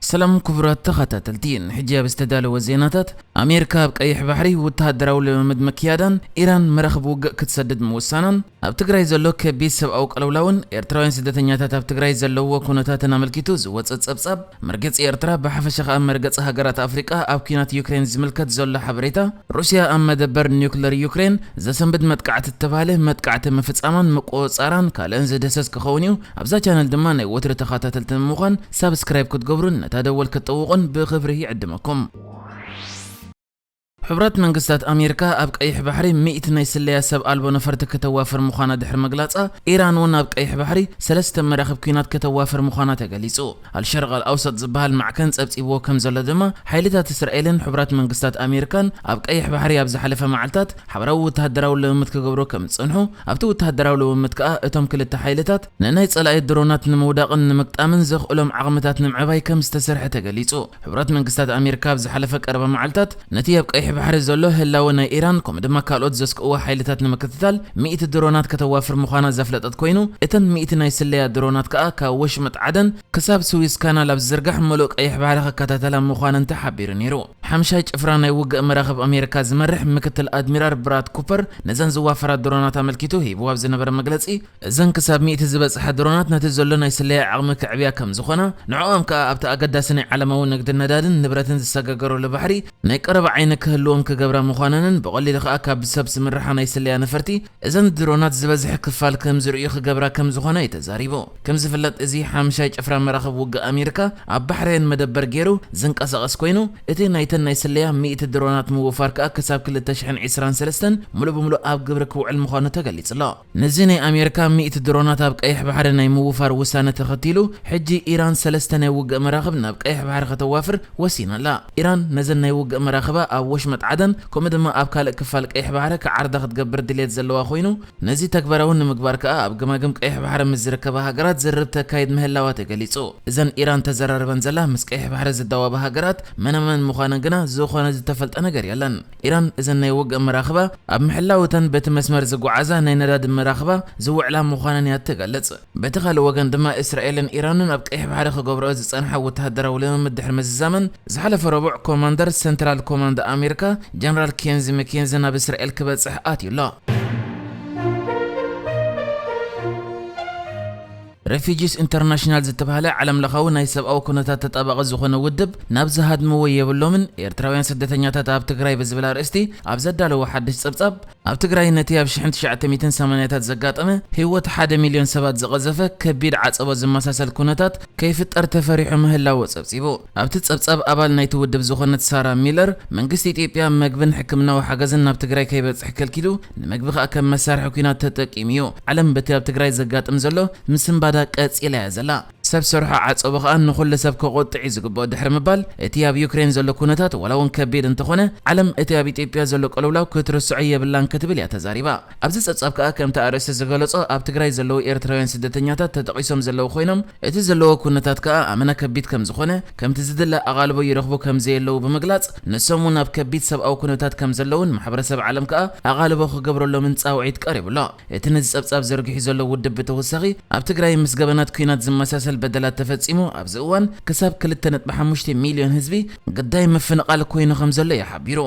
ሰላም ክቡራት ተኸታተልቲ፣ ንሕጂ ኣብ ዝተዳለወ ዜናታት፣ ኣሜሪካ ኣብ ቀይሕ ባሕሪ ወተሃደራዊ ልምምድ ምክያዳን ኢራን መራኽብ ውግእ ክትሰድድ ምውሳናን፣ ኣብ ትግራይ ዘሎ ከቢድ ሰብኣዊ ቅልውላውን ኤርትራውያን ስደተኛታት ኣብ ትግራይ ዘለዎ ኩነታትን ኣመልኪቱ ዝወጸ ጸብጻብ፣ መርገጺ ኤርትራ ብሓፈሻ ከኣ መርገጺ ሃገራት ኣፍሪቃ ኣብ ኲናት ዩክሬን ዝምልከት ዘሎ ሓበሬታ፣ ሩስያ ኣብ መደበር ኒውክለር ዩክሬን ዘሰንብድ መጥቃዕቲ እተባህለ መጥቃዕቲ ምፍጻማን ምቁጽጻራን ካልእን ዝድህሰስ ክኸውን እዩ። ኣብዛ ቻነል ድማ ናይ ወትሪ ተኸታተልቲ ንምዃን ሳብስክራይብ ክትገብሩን ነታ ደወል ክትጠውቑን ብኽብሪ ይዕድመኩም። ሕቡራት መንግስታት ኣሜሪካ ኣብ ቀይሕ ባሕሪ ሚእቲ ናይ ስለያ ሰብ ኣልቦ ነፈርቲ ከተዋፍር ምዃና ድሕሪ ምግላጻ፣ ኢራን እውን ኣብ ቀይሕ ባሕሪ ሰለስተ መራኽብ ኲናት ከተዋፍር ምዃና ተገሊጹ። ኣልሸርቕ ኣልኣውሰጥ ዝበሃል ማዕከን ጸብጺብዎ ከም ዘሎ ድማ፣ ሓይልታት እስራኤልን ሕቡራት መንግስታት ኣሜሪካን ኣብ ቀይሕ ባሕሪ ኣብ ዝሓለፈ መዓልታት ሓበራዊ ወተሃደራዊ ልምምድ ክገብሩ ከም ዝጸንሑ፣ ኣብቲ ወተሃደራዊ ልምምድ ከኣ እቶም ክልተ ሓይልታት ንናይ ጸላኢ ድሮናት ንምውዳቕን ንምግጣምን ዘኽእሎም ዓቕምታት ንምዕባይ ከም ዝተሰርሐ ተገሊጹ። ሕቡራት መንግስታት ኣሜሪካ ኣብ ዝሓለፈ ቀረባ መዓልታት ነቲ ኣብ ቀይሕ ባሕሪ ዘሎ ህላወ ናይ ኢራን ከምኡ ድማ ካልኦት ዘስክእዎ ሓይልታት ንምክትታል ሚእቲ ድሮናት ከተዋፍር ምዃና ዘፍለጠት ኮይኑ፣ እተን ሚእቲ ናይ ስለያ ድሮናት ከኣ ካብ ወሽመጥ ዓደን ክሳብ ስዊዝ ካናል ኣብ ዝዝርጋሕ ምሉእ ቀይሕ ባሕሪ ክከታተላ ምዃነን ተሓቢሩ ነይሩ። ሓምሻይ ጭፍራ ናይ ውግእ መራኽብ ኣሜሪካ ዝመርሕ ምክትል ኣድሚራል ብራድ ኩፐር ነዘን ዝዋፈራ ድሮናት ኣመልኪቱ ሂብዎ ኣብ ዝነበረ መግለጺ፣ እዘን ክሳብ ሚእቲ ዝበጽሓ ድሮናት ነቲ ዘሎ ናይ ስለያ ዓቕሚ ከዕብያ ከም ዝኾና፣ ንዕኦም ከኣ ኣብቲ ኣገዳሲ ናይ ዓለማዊ ንግዲ ነዳድን ንብረትን ዝሰጋገረሉ ባሕሪ ናይ ቀረባ ዓይኒ ክህልዎም ክገብራ ምዃነንን ብቐሊሉ ከኣ ካብ ሰብ ዝምርሓ ናይ ስለያ ነፈርቲ እዘን ድሮናት ዝበዝሐ ክፋል ከም ዝርእዩ ክገብራ ከም ዝኾነ እዩ ተዛሪቡ። ከም ዝፍለጥ፣ እዚ ሓምሻይ ጭፍራ መራኽብ ውግእ ኣሜሪካ ኣብ ባሕረይን መደበር ገይሩ ዝንቀሳቐስ ኮይኑ፣ እቲ ናይተን ናይ ስለያ ሚእቲ ድሮናት ምውፋር ከኣ ክሳብ ክልተ ሽሕን ዕስራን ሰለስተን ሙሉእ ብሙሉእ ኣብ ግብሪ ክውዕል ምዃኑ ተገሊጹ ኣሎ። ነዚ ናይ ኣሜሪካ ሚእቲ ድሮናት ኣብ ቀይሕ ባሕሪ ናይ ምውፋር ውሳነ ተኸቲሉ፣ ሕጂ ኢራን ሰለስተ ናይ ውግእ መራኽብ ናብ ቀይሕ ባሕሪ ከተዋፍር ወሲና ኣላ። ኢራን ነዘን ናይ ውግእ መራኽባ ኣብ ወሽመጥ ዓደን ከምኡ ድማ ኣብ ካልእ ክፋል ቀይሕ ባሕሪ ክዓርዳ ክትገብር ድልየት ዘለዋ ኮይኑ፣ ነዚ ተግባራዊ ንምግባር ከኣ ኣብ ገማግም ቀይሕ ባሕሪ ምስ ዝርከባ ሃገራት ዝርርብ ተካይድ ምህላዋ ተገሊጹ። እዘን ኢራን ተዘራርበን ዘላ ምስ ቀይሕ ባሕሪ ዝዳወባ ሃገራት መነመን ምዃነን ግና ዝኾነ ዝተፈልጠ ነገር የለን። ኢራን እዘን ናይ ውግእ መራኽባ ኣብ ምሕላው እተን በቲ መስመር ዝጓዓዛ ናይ ነዳዲ መራኽባ ዝውዕላ ምዃነን እያ ትገልጽ። በቲ ካልእ ወገን ድማ እስራኤልን ኢራንን ኣብ ቀይሕ ባሕሪ ክገብርኦ ዝጸንሓ ወተሃደራዊ ልምምድ ድሕሪ ምዝዛመን፣ ዝሓለፈ ረቡዕ ኮማንደር ሰንትራል ኮማንድ ኣሜሪካ ጀነራል ኬንዝ መኬንዝ ናብ እስራኤል ክበጽሕ ኣትዩ ኣሎ። ሬፊጂስ ኢንተርናሽናል ዝተባህለ ዓለምለኻዊ ናይ ሰብኣዊ ኩነታት ተጣባቒ ዝኾነ ውድብ፣ ናብ ዝሃድምዎ የብሎምን፣ ኤርትራውያን ስደተኛታት ኣብ ትግራይ ብዝብል ኣርእስቲ ኣብ ዘዳለዎ ሓድሽ ጸብጻብ፣ ኣብ ትግራይ ነቲ ኣብ ሽሕን ትሽዓተ ሚእትን ሰማንያታት ዘጋጠመ ህይወት ሓደ ሚልዮን ሰባት ዝቐዘፈ ከቢድ ዓጸቦ ዝመሳሰል ኩነታት ከይፍጠር ተፈሪሑ ምህላዉ ጸብጺቡ። ኣብቲ ጸብጻብ ኣባል ናይቲ ውድብ ዝኾነት ሳራ ሚለር፣ መንግስቲ ኢትዮጵያ መግብን ሕክምናዊ ሓገዝን ናብ ትግራይ ከይበጽሕ ከልኪሉ፣ ንመግቢ ከኣ ከም መሳርሒ ኲናት ተጠቂሙ እዩ። ዓለም በቲ ኣብ ትግራይ ዘጋጥም ዘሎ ምስንባዳ ቀጺላ እያ ዘላ። ሰብ ሰርሖ ዓጸቦ ከኣ ንኹሉ ሰብ ከቖጥዕ እዩ ዝግብኦ ድሕሪ ምባል፣ እቲ ኣብ ዩክሬን ዘሎ ኩነታት ዋላ እውን ከቢድ እንተኾነ፣ ዓለም እቲ ኣብ ኢትዮጵያ ዘሎ ቅልውላው ክትርስዖ የብላን ክትብል እያ ተዛሪባ። ኣብዚ ጸብጻብ ከኣ ከምቲ ኣርእስቲ ዝገለጾ፣ ኣብ ትግራይ ዘለዉ ኤርትራውያን ስደተኛታት ተጠቒሶም ዘለዉ ኮይኖም፣ እቲ ዘለዎ ኩነታት ከኣ ኣመና ከቢድ ከም ዝኾነ፣ ከምቲ ዝድለ ኣቓልቦ ይረኽቡ ከም ዘየለዉ ብምግላጽ፣ ንሶም እውን ኣብ ከቢድ ሰብኣዊ ኩነታት ከም ዘለዉን ማሕበረሰብ ዓለም ከኣ ኣቓልቦ ክገብረሎምን ጻውዒት ቀሪቡ ኣሎ። እቲ ነዚ ጸብጻብ ዘርጊሑ ዘሎ ውድብ ብተወሳኺ፣ ኣብ ትግራይ ምስ ገበናት ኲናት ዝመሳሰል በደላት ተፈጺሙ ኣብዚ እዋን ክሳብ ክልተ ነጥቢ ሓሙሽተ ሚልዮን ህዝቢ ግዳይ ምፍንቓል ኮይኑ ከም ዘሎ እዩ ሓቢሩ።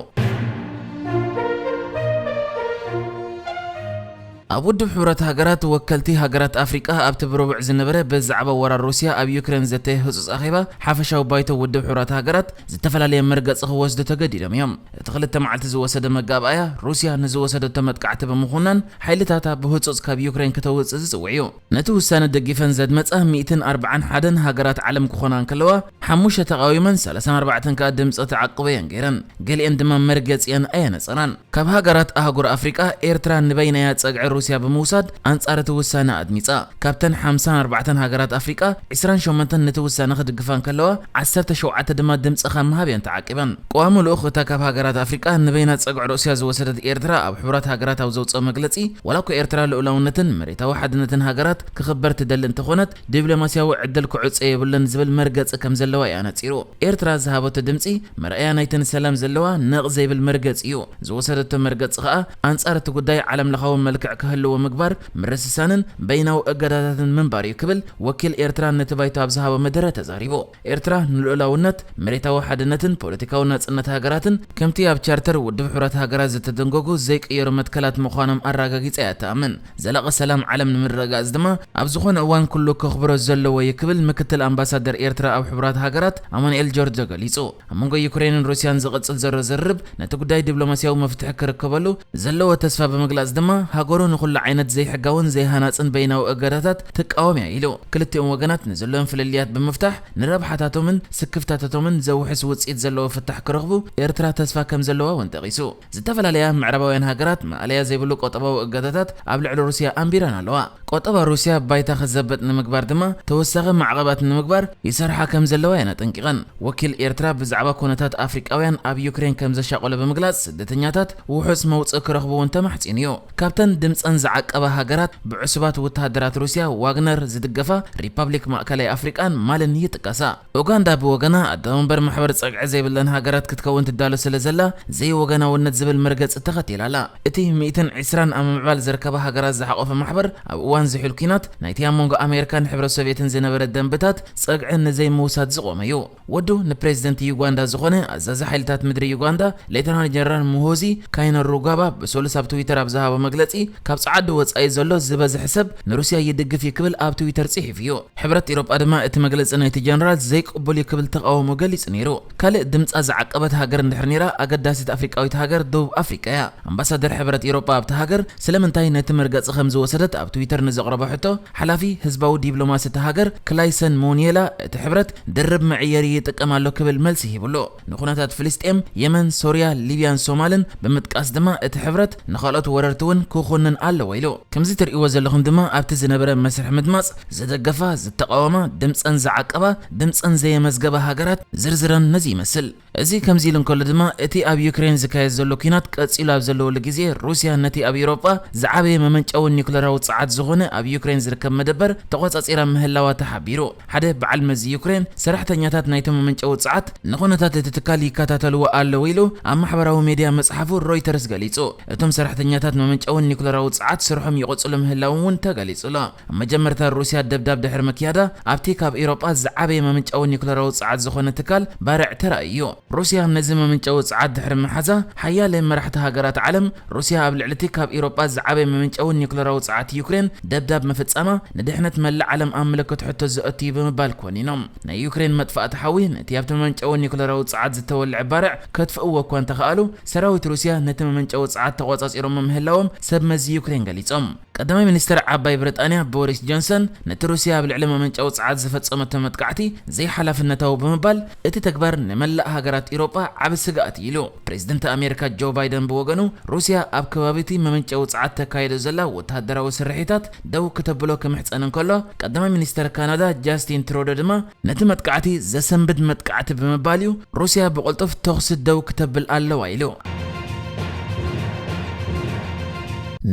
ኣብ ውድብ ሕቡራት ሃገራት ወከልቲ ሃገራት ኣፍሪቃ ኣብቲ ብረቡዕ ዝነበረ ብዛዕባ ወራር ሩስያ ኣብ ዩክሬን ዘተየ ህጹጽ ኣኼባ ሓፈሻዊ ባይቶ ውድብ ሕቡራት ሃገራት ዝተፈላለየ መርገጺ ክወስዱ ተገዲዶም እዮም። እቲ ክልተ መዓልቲ ዝወሰደ መጋብኣያ፣ ሩስያ ንዝወሰደቶ መጥቃዕቲ ብምኹናን፣ ሓይልታታ ብህጹጽ ካብ ዩክሬን ከተውጽእ ዝጽውዕ እዩ። ነቲ ውሳነ ደጊፈን ዘድመጻ ሚእትን ኣርባዓን ሓደን ሃገራት ዓለም ክኾና እንከለዋ፣ ሓሙሽተ ተቓዊመን፣ ሰላሳን ኣርባዕተን ከኣ ድምጺ ተዓቅቦ እየን ገይረን። ገሊአን ድማ መርገጺአን ኣየነጸራን። ካብ ሃገራት ኣህጉር ኣፍሪቃ፣ ኤርትራ ንበይናያ ጸግዒ ሩስያ ብምውሳድ ኣንጻር እቲ ውሳነ ኣድሚጻ። ካብተን ሓምሳን ኣርባዕተን ሃገራት ኣፍሪቃ፣ ዕስራን ሸሞንተን ነቲ ውሳነ ክድግፋ እንከለዋ፣ ዓሰርተ ሸውዓተ ድማ ድምጺ ካብ ምሃብ እየን ተዓቂበን። ቀዋሚ ልኡኽ እታ ካብ ሃገራት ኣፍሪቃ ንበይና ጸግዒ ሩስያ ዝወሰደት ኤርትራ ኣብ ሕቡራት ሃገራት ኣብ ዘውጽኦ መግለጺ፣ ዋላ እኳ ኤርትራ ልኡላውነትን መሬታዊ ሓድነትን ሃገራት ክኽበር ትደሊ እንተኾነት፣ ዲፕሎማስያዊ ዕድል ክዕጾ የብሉን ዝብል መርገጺ ከም ዘለዋ እዩ ኣነጺሩ። ኤርትራ ዝሃበቶ ድምጺ መርኣያ ናይቲ ንሰላም ዘለዋ ነቕ ዘይብል መርገጺ እዩ። ዝወሰደቶ መርገጺ ከኣ ኣንጻር እቲ ጉዳይ ዓለምለኻዊ መልክዕ ክህልዎ ምግባር፣ ምርስሳንን በይናዊ እገዳታትን ምንባር እዩ ክብል ወኪል ኤርትራ ነቲ ባይቶ ኣብ ዝሃቦ መደረ ተዛሪቡ። ኤርትራ ንልኡላውነት፣ መሬታዊ ሓድነትን ፖለቲካዊ ናጽነት ሃገራትን ከምቲ ኣብ ቻርተር ውድብ ሕቡራት ሃገራት ዝተደንገጉ ዘይቅየሩ መትከላት ምዃኖም ኣረጋጊጻ እያ ትኣምን። ዘላቒ ሰላም ዓለም ንምርግጋጽ ድማ ኣብ ዝኾነ እዋን ኩሉ ከኽብሮ ዘለዎ እዩ ክብል ምክትል ኣምባሳደር ኤርትራ ኣብ ሕቡራት ሃገራት ኣማኑኤል ጆርጆ ገሊጹ። ኣብ መንጎ ዩክሬንን ሩስያን ዝቕጽል ዘሎ ዝርርብ ነቲ ጉዳይ ዲፕሎማስያዊ መፍትሒ ክርከበሉ ዘለዎ ተስፋ ብምግላጽ ድማ ሃገሩ ንኹሉ ዓይነት ዘይሕጋውን ዘይሃናጽን በይናዊ እገዳታት ትቃወም እያ ኢሉ። ክልቲኦም ወገናት ንዘለዎም ፍልልያት ብምፍታሕ ንረብሓታቶምን ስክፍታታቶምን ዘውሕስ ውጽኢት ዘለዎ ፍታሕ ክረኽቡ ኤርትራ ተስፋ ከም ዘለዋ እውን ጠቒሱ። ዝተፈላለያ ምዕራባውያን ሃገራት ማእለያ ዘይብሉ ቁጠባዊ እገዳታት ኣብ ልዕሊ ሩስያ ኣንቢረን ኣለዋ። ቁጠባ ሩስያ ባይታ ክዘበጥ ንምግባር ድማ ተወሳኺ ማዕቐባት ንምግባር ይሰርሓ ከም ዘለዋ እየን ኣጠንቂቐን። ወኪል ኤርትራ ብዛዕባ ኩነታት ኣፍሪቃውያን ኣብ ዩክሬን ከም ዘሻቆለ ብምግላጽ ስደተኛታት ውሑስ መውጽኢ ክረኽቡ እውን ተማሕጺኑ እዩ። ካብተን ድምጸን ዝዓቀባ ሃገራት ብዕሱባት ወተሃደራት ሩስያ ዋግነር ዝድገፋ ሪፓብሊክ ማእከላይ ኣፍሪቃን ማልን ይጥቀሳ። ኡጋንዳ ብወገና ኣደባባይ ማሕበር ጸግዒ ዘይብለን ሃገራት ክትከውን ትዳሎ ስለ ዘላ ዘይወገናውነት ዝብል መርገጺ ተኸቲላ ኣላ። እቲ ሚእትን ዕስራን ኣብ ምምዕባል ዝርከባ ሃገራት ዝሓቆፈ ማሕበር ኣብ እዋን ዝሑል ኲናት ናይቲ ኣብ መንጎ ኣሜሪካን ሕብረት ሶቪየትን ዝነበረ ደንብታት ጸግዒ ንዘይምውሳድ ዝቖመ እዩ። ወዱ ንፕሬዚደንት ዩጋንዳ ዝኾነ ኣዛዚ ሓይልታት ምድሪ ዩጋንዳ ሌተናል ጀነራል ሙሆዚ ካይነሩጋባ ብሰሉስ ኣብ ትዊተር ኣብ ዝሃቦ መግለጺ ካብ ጸዓዱ ወጻኢ ዘሎ ዝበዝሕ ሰብ ንሩስያ ይድግፍ እዩ ክብል ኣብ ትዊተር ጽሒፉ እዩ። ሕብረት ኤውሮጳ ድማ እቲ መግለጺ ናይቲ ጀነራል ዘይቅቡል እዩ ክብል ተቓውሞ ገሊጹ ነይሩ። ካልእ ድምጻ ዝዓቀበት ሃገር እንድሕር ነይራ ኣገዳሲት ኣፍሪቃዊት ሃገር ደቡብ ኣፍሪቃ እያ። ኣምባሳደር ሕብረት ኤውሮጳ ኣብታ ሃገር ስለምንታይ ነቲ መርገጺ ከም ዝወሰደት ኣብ ትዊተር ንዘቕረቦ ሕቶ ሓላፊ ህዝባዊ ዲፕሎማሲ እታ ሃገር ክላይሰን ሞኒየላ እቲ ሕብረት ድርብ መዕየሪ ይጥቀም ኣሎ ክብል መልሲ ሂብሉ። ንኩነታት ፍልስጤም፣ የመን፣ ሶርያ፣ ሊብያን ሶማልን ብምጥቃስ ድማ እቲ ሕብረት ንኻልኦት ወረርቲ እውን ክኹንን ኣለዎ ኢሉ። ከምዚ ትርእይዎ ዘለኹም ድማ ኣብቲ ዝነበረ መስርሕ ምድማጽ ዝደገፋ፣ ዝተቓወማ፣ ድምጸን ዝዓቀባ፣ ድምጸን ዘየመዝገባ ሃገራት ዝርዝረን ነዚ ይመስል። እዚ ከምዚ ኢሉ እንከሎ ድማ እቲ ኣብ ዩክሬን ዝካየድ ዘሎ ኲናት ቀጺሉ ኣብ ዘለወሉ ግዜ ሩስያ ነቲ ኣብ ኤውሮጳ ዝዓበየ መመንጨዊ ኒኩለራዊ ጸዓት ዝኾነ ኣብ ዩክሬን ዝርከብ መደበር ተቖጻጺራ ምህላዋ ተሓቢሩ። ሓደ በዓል መዚ ዩክሬን ሰራሕተኛታት ናይቲ መመንጨዊ ጸዓት ንኹነታት እቲ ትካል ይከታተልዎ ኣለዉ ኢሉ ኣብ ማሕበራዊ ሜድያ መጽሓፉ ሮይተርስ ገሊጹ። እቶም ሰራሕተኛታት መመንጨዊ ኒኩለራዊ ጸዓት ስርሖም ይቕጽሉ ምህላዎም እውን ተገሊጹ ኣሎ። ኣብ መጀመርታ ሩስያ ደብዳብ ድሕሪ ምክያዳ ኣብቲ ካብ ኤውሮጳ ዝዓበየ መመንጨዊ ኒኩለራዊ ጸዓት ዝኾነ ትካል ባርዕ ተራእዩ እዩ። ሩስያ ነዚ መመንጨዊ ጸዓት ድሕሪ ምሓዛ ሓያለ መራሕቲ ሃገራት ዓለም ሩስያ ኣብ ልዕሊ እቲ ካብ ኤውሮጳ ዝዓበየ መመንጨዊ ኒኩለራዊ ጸዓት ዩክሬን ደብዳብ ምፍጻማ ንድሕነት መላእ ዓለም ኣብ ምልክት ሕቶ ዘእቱ እዩ ብምባል ኮኒኖም። ናይ ዩክሬን መጥፋእቲ ሓዊ ነቲ ኣብቲ መመንጨዊ ኒኩለራዊ ጸዓት ዝተወልዐ ባርዕ ከጥፍእዎ እኳ እንተኸኣሉ ሰራዊት ሩስያ ነቲ መመንጨዊ ጸዓት ተቖጻጺሮሞ ምህላዎም ሰብ መዚ ዩክሬን ገሊጾም። ቀዳማይ ሚኒስተር ዓባይ ብሪጣንያ ቦሪስ ጆንሰን ነቲ ሩስያ ኣብ ልዕሊ መመንጨዊ ጸዓት ዝፈጸመቶ መጥቃዕቲ ዘይሓላፍነታዊ ብምባል እቲ ተግባር ንመላእ ሃገራት ኤውሮጳ ዓቢ ስግኣት እዩ ኢሉ። ፕሬዚደንት ኣሜሪካ ጆ ባይደን ብወገኑ ሩስያ ኣብ ከባቢ እቲ መመንጨዊ ጸዓት ተካይዶ ዘላ ወተሃደራዊ ስርሒታት ደው ክተብሎ ክምሕጸን እንከሎ ቀዳማይ ሚኒስተር ካናዳ ጃስቲን ትሩዶ ድማ ነቲ መጥቃዕቲ ዘሰንብድ መጥቃዕቲ ብምባል እዩ ሩስያ ብቕልጡፍ ተኹሲ ደው ክተብል ኣለዋ ኢሉ።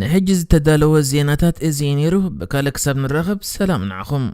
ንሕጂ ዝተዳለወ ዜናታት እዚ እዩ ነይሩ። ብካልእ ክሳብ ንራኸብ ሰላም ንዓኹም።